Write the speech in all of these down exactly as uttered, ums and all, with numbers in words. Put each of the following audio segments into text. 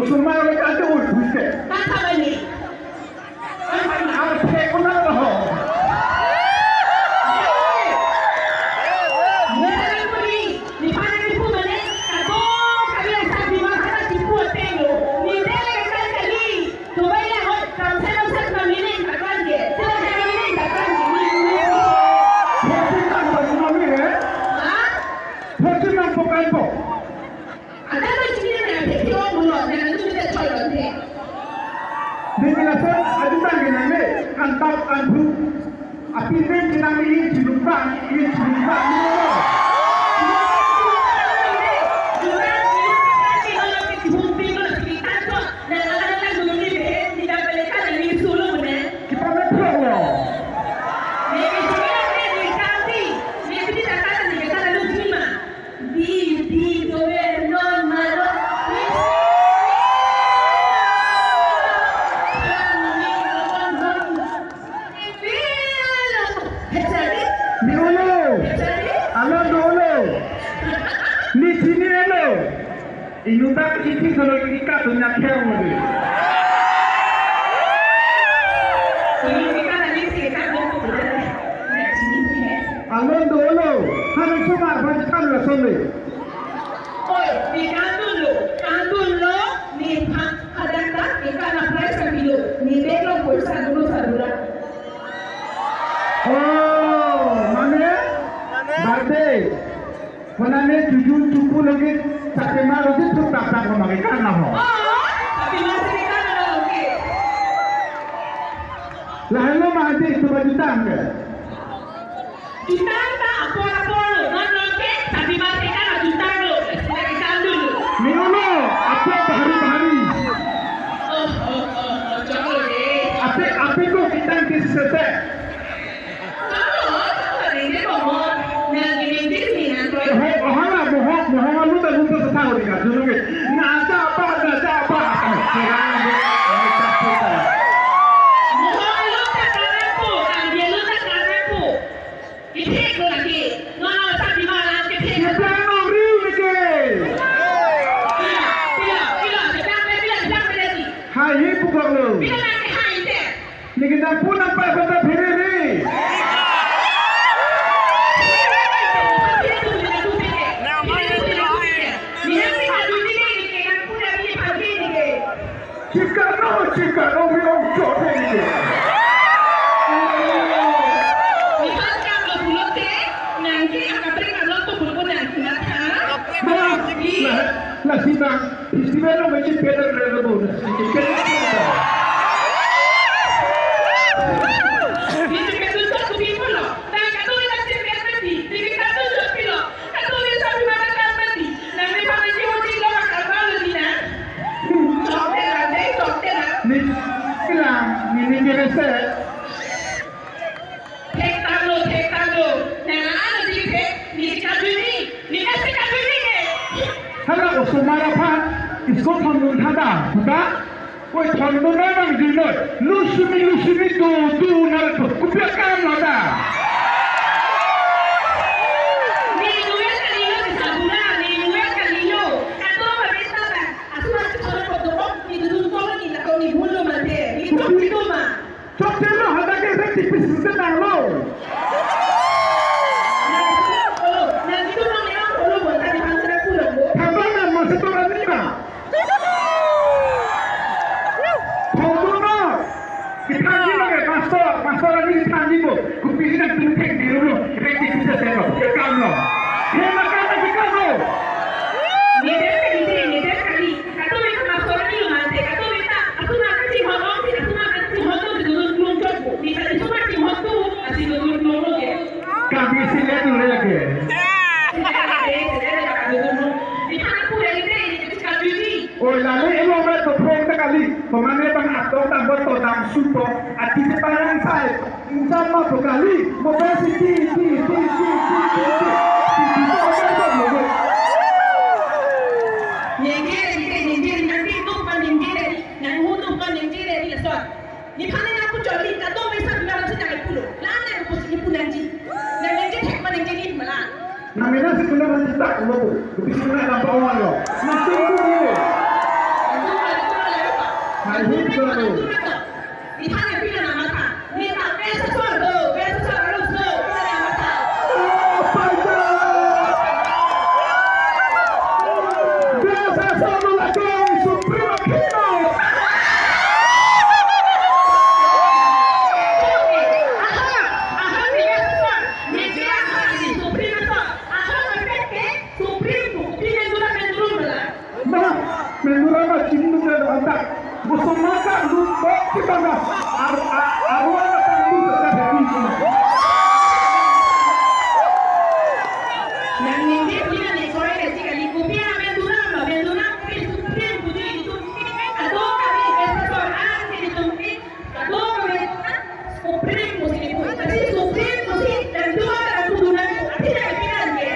Sumar le kante ul buste. Kanta bani. An an ar phe kona ho. Neta kuri, ni pana ni pu mane, kado kami asa bima hana tipu ateng lo. Ni dele kan kali. Dubai la hot, kam sa kam sa kam ni ni kan ke. Sila kan ni ni kan ke. Ni ni ni. Phe ti nangpo kona mi he? Ha? Phe ti nangpo kanpo. Ada ba chini na phe ti o mulo, na tu te choi lo te. Dei ke lason ajutang ke nangne, kantap kanphu. Apin pen chinang ni chinumpa, ni chinumpa ni lo. Kipa me phrok lo. Di, di, gobierno malo. Ni ulo. Alon do ulo. Ni chini elo. Inut ta kithi solo ki ka dunia khel modi. Alon do ulo. Hana sumar ban kan la sonle. Oi, ni kandun lo, kandun lo, ni pha, hadak ta, ni kana prize kami lo, ni bag lo poisa dulu sadura. Oh, mane? Birthday. Mana ne jujun chupu lagi, sakema lagi, tu tak tak memakai kan na ho. Oh, tapi masih di kana lo, oke. Lahen lo mati itu baju tang ke. Jutang ta apor apor lo, non non ke, tapi mati kan jutang lo, sila ikan dulu. Ni ulo, apor bahari bahari. Oh, oh, oh, oh, chalo deh. Ape, ape ko kitang ke sese. Chalo, chalo deh, ini komo, nang ini bis ni nang koi. Oh, oh, hala, mohok, mohok, alu ta, alu ta, sa tahu ni kan, dulu ke. Naja apa, naja apa. Mohok alu ta karapu, angge alu ta karapu. Kithek lo lagi. Nono sa bima lang kithek. Kita no ri ni ke. Pila, pila, pila, sedang pe, pila, sedang pe lagi. Hai, hi pukak lo. Pila lang ke hai te. Ni kita pun nampak kota phiri ri. Ni yang kita duduk ni, ni kita pun lagi pagi ni ke. Chikano, chikano, mi ong chot ni. Ipan kam lo pulote, nangke akaprek kam lo to pulo nang kunat ha? Ma, la, la sina, festival lo meji peder re lo bo, na sini peder re lo. Ni tu ketu tu tu pi pulo, nang katu ina sini ketu ti, ni ketu tu tu pilo. Katu ni sabi mana kan mati. Nang ni paman ki hoji lo akal malu ni na. Chok te la, dei chok te la. Ni kila, ni ni kira se. Thek tanglo, thek tanglo. Nang ano di thek, ni katu ni, ni kasi katu ni ke. Hala osomar aphan, iskul thondun thada, buta. Oi, thondun nang jui noi. Lusumi, lusumi, tu, tu, nang tu. Kopi akam lo ta. Ni nuwe kalilo, ni sabura, ni nuwe kalilo. Kato ma beta ta. Asu asu choro koto, ni dudun kola ni kato ni bulo mate. Ni chok itu ma. Chok chelo hadak ke tipis sedang lo. Nang itu nang yang polo buat tadi hancur aku lo. Tamba nang masih orang ni ma. Thondun no. Kithan ji lo ke pastor, pastor ani kithan ji bo. Kopi ni nang tum thek di lo. Thek di kita thek lo. Ke kam lo. He makan lagi kam lo. Ni dek kali, ni dek kali. Katu ni pastor ani lo mate. Katu ni ta. Aku makan si hotong si. Aku makan si hotong si dudun klung chok bo. Ni ta ni semua si hotong. Asi dudun klung lo ke. Kami si lihat dulu ya ke. Oi, lale elo me to phone ta kali. Pemane bang ato tambor to dam supo. Ati si parang sai. Insan ma to kali. Mo ba si ti, ti, ti. Nengke, nengke, nengke, nengke, tuk pa nengke, nang hu tuk pa nengke, nengke, sot. Ni phane nang pu choli, kado me sa bilang si nang pulo. La nang pu si pu nangji. Nang nangji thek ma nangji ni mala. Nang mena si kuna nangji tak lo. Kopi si kuna nang pa wan lo. Nang tu tu ni. Chinnu ke anta. Bosong maka lu bok kita na. Ar, ar, arwah na tanggung ke kami. Nang ningje puji na lekoi kasi kali kopi amen duna ma, amen duna kopi Supreme puji itu. Ado kami besar soal anti itu. Ado kami, ah, Supreme puji itu. Kasi Supreme puji dan dua dan duna itu. Tidak ada pilihan ke.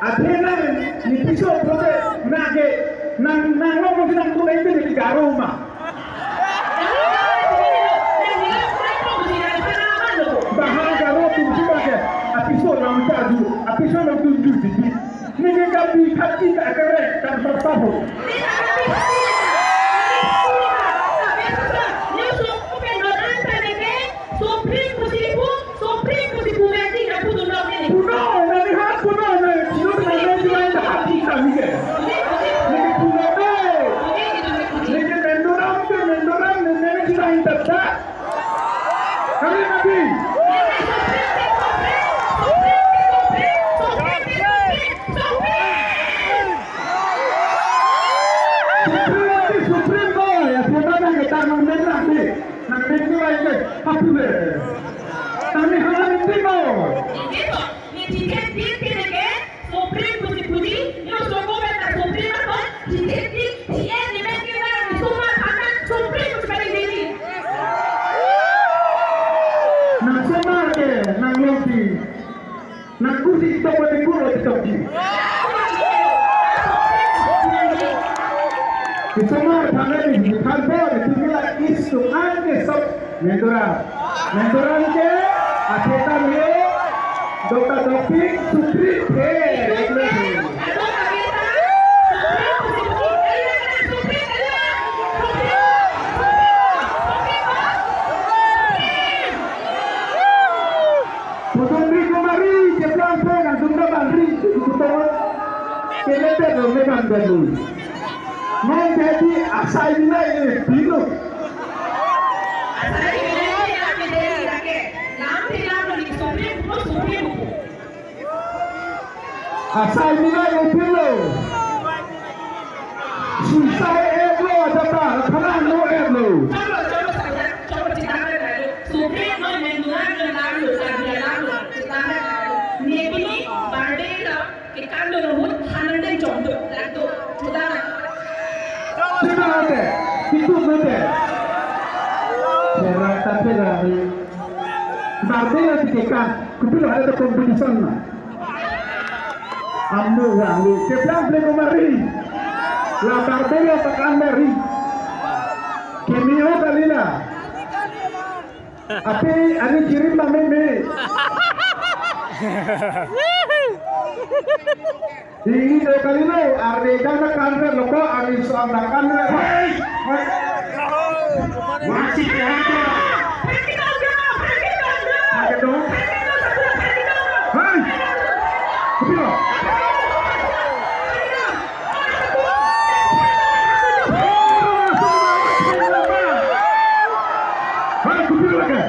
Athe nang, ni piso prote, nang ke, nang, nang lo mo nang tu nang tu ni Garo ma. Bahar Garo tu si ba ke, apiso nang ta ju, apiso nang tu ju di. Ni ke ka bi khat ki ka kere, ka sa sa ho. Supreme pusi pu, Supreme pusi pu, mesti na pu dun dok ini. Puno, nani hat puno, nani sino na nani sino na hat kita ni ke. Neke puno de. Neke mendoram ke, mendoram ne neke sino na hat. Kami mati. Supreme, Supreme boy, ya siapa dah kita menang ni. Nang penting aja, happy deh. Kami hanya penting mau. Ini tuh, ini tiket, tiket, tiket, Supreme puji puji, yo soko beta Supreme apa? Tiket, tiket, tiket, ini penting lah, ini semua akan Supreme puji paling tinggi. Nang semar ke, nang longsi. Nang kursi tok pada kursi tok di. Isomar thangnat ni thanpo ni tinggal isu anke sok mendoram. Mendoram ke athetan yo dokta doping sutri the. Putri Kumari, cheplang phe nang dum da bang ri, tu tu tu. Kele te do me bang da lu. Non te di asai nai le pilo. Asai nai le pilo ke. Lam pilo ni Supreme, Supreme. Asai mina lo pilo. Susai et lo adata, khana no et lo. Chalo, chalo, chalo, chalo, chalo, chalo. Supreme no menduan lo, lam lo, lam lo, lam lo. Chalo, chalo. Nebini, birthday lo, ke kan lo, hut, hanan den jom do, lam do. Chalo. Chalo, chalo. Itu betul. Serang tak serang. Birthday lo, ke kan, kupilo ada competition na. Amu wang lu, cheplang phle Kumari. La birthday lo pakan mari. Kimi ho kali la. Api ani kirim mame me. Ini do kali lo, arde jang na kan re loko, ani so ang kan re. Hei! Hei! Masih ya? Hei, dong. Hei! Kupilo? Hei, kupilo lagi?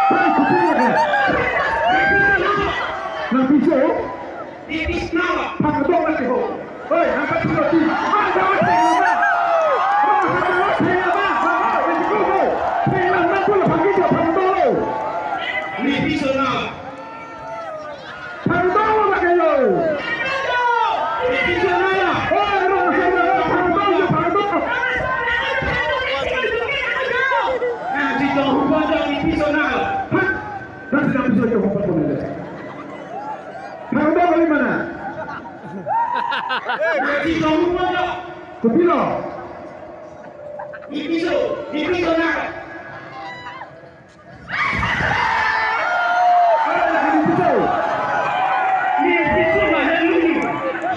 Hei, kupilo lagi? Nang piso? Di Bisnawa. Pangdong lagi ho. Hei, angkat dulu di. Angkat dulu di. Angkat dulu di. Angkat dulu di. Angkat dulu di. Angkat dulu di. Ni piso na. Pangdong lagi ho. Ni piso na. Hei, pangdong, pangdong, pangdong. Nah, di dong pangdong ni piso na. Hah? Nasi nang piso itu apa pun ada. Pangdong kali mana? Nasi dong pangdong. Kupilo? Ni piso, ni piso na. Ni piso na, ni piso.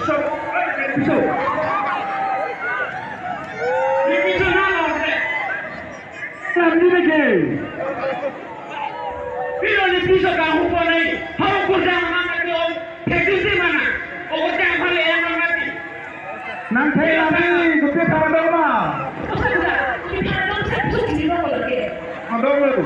Sok, ni piso. Ni piso na, na. Nang di lagi. Pilo ni piso kanghu pon nai. Hau ko jang mana ko. Thek di mana. O ko jang phale yang mana di. Nang thek nang di, kopi pangdong ma. Pangdong ma tu.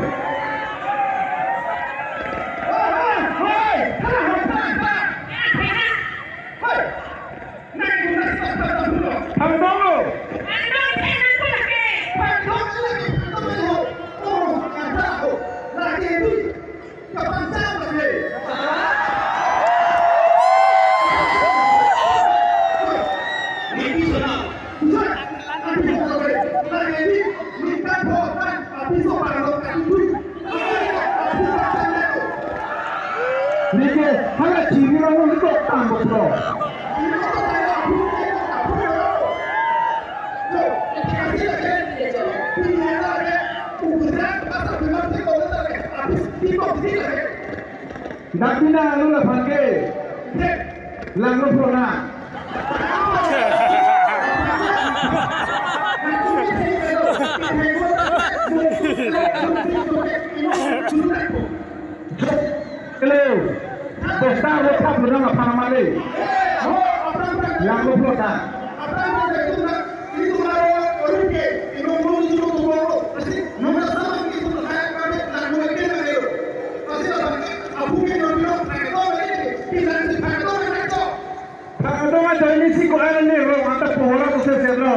Chini rong un tok tang botro. Dak pina anu la phangke. Langno phlonang. Hello. Bosta ro thap phlonang aphan male. Langno phlonang. Thangdong ajoine si ko-an arni rong anta pohor atum sese lo.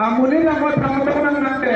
Amonit langmar thangdong nang nangte.